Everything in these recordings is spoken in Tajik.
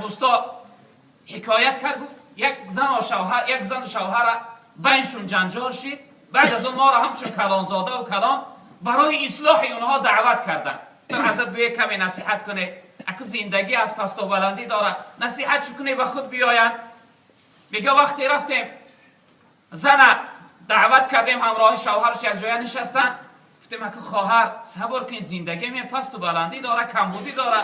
Дӯсто ҳикоят кард, гуфт як зану шавҳар, як зану шавҳара байншун ҷанҷол шид. Баъд аз он моро ҳамчун калонзода ва калон барои ислоҳи онҳо даъват карданд. Ҳазрат, биё, каме насиҳат кунед, аку зиндагӣ аз пасту баландӣ дорад, насиҳат чӣ кунед, ба худ биёянд. Мега, вақте рафтем, зана даъват кардем, ҳамроҳи шавҳараш як ҷоя нишастанд. Гуфтем: аку хоҳар, сабр кун, зиндагӣ ме пасту баландӣ дора, камбудӣ дора.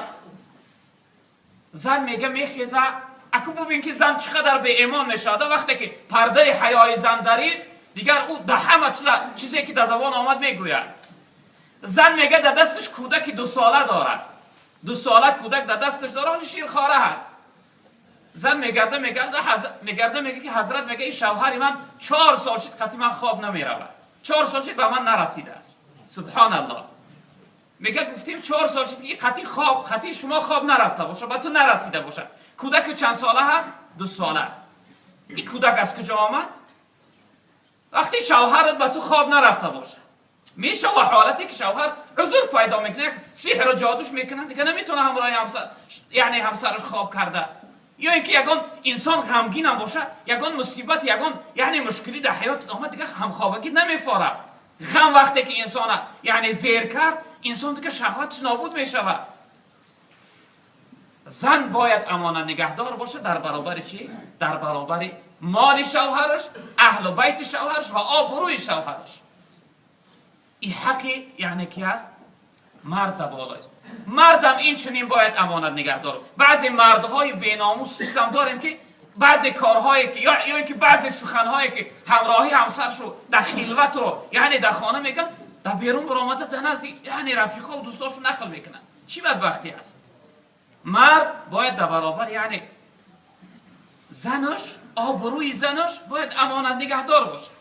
Зан мега, мехеза. Аку бубин, ки зан чӣ қадар беэмон мешавад. Вақте ки пардаи ҳаёи зан дарид, дигар ӯ да ҳама чизе ки да забон омад, мегӯяд. Зан мега, да дасташ кӯдаки 2 сола дорад, 2 сола кӯдак да дасташ дорад, ҳоли ширхора ҳаст. Зан мегарда, мегарда, мегарда, мега ки ҳазрат, мега, ин шавҳари ман 4 сол шид қати ман хоб намеравад, 4 сол шид ба ман нарасидааст. Субҳоналлоҳ! Мега, гуфтем, 4 сол шид ки қати хоб, қати шумо хоб нарафта боша, ба ту нарасида боша. Кӯдаки чанд сола ҳаст? 2 сола. Ин кӯдак аз куҷо омад, вақте шавҳарат ба ту хоб нарафта боша? Мешава ҳолате ки шавҳар узр пайдо мекунад, сиҳру ҷодуш мекунад, дига наметавона ҳамроҳи ҳамсар, яъне ҳамсараш хоб карда. Ё ин ки ягон инсон ғамгинам боша, ягон мусибат, ягон, яъне, мушкилӣ дар ҳаёт омад, дига ҳамхобагӣ намефорад. Ғам вақте ки инсона, яъне, зер кард, инсон дига шаҳваташ нобуд мешавад. Зан бояд амонат нигаҳдор бошад дар баробари чӣ? Дар баробари моли шавҳараш, аҳлу байти шавҳараш ва обрӯи шавҳараш. Ин ҳаққи, яъне, ки аст? Марда болост. Мардам ин чунин бояд амонат нигаҳдор. Баъзе мардҳои беномус чизам дорем, ки баъзе корҳое ки ё ин ки баъзе суханҳое ки ҳамроҳи ҳамсаршу дар хилвату, яъне, дар хона мегӯянд, дар берун баромада, дар назди, яъне, рафиқҳо дӯстошу нақл мекунанд. Чӣ бадбахтӣ аст! Мард бояд дар баробар, яъне, занаш, обрӯи занаш бояд амонат нигаҳдор бошад.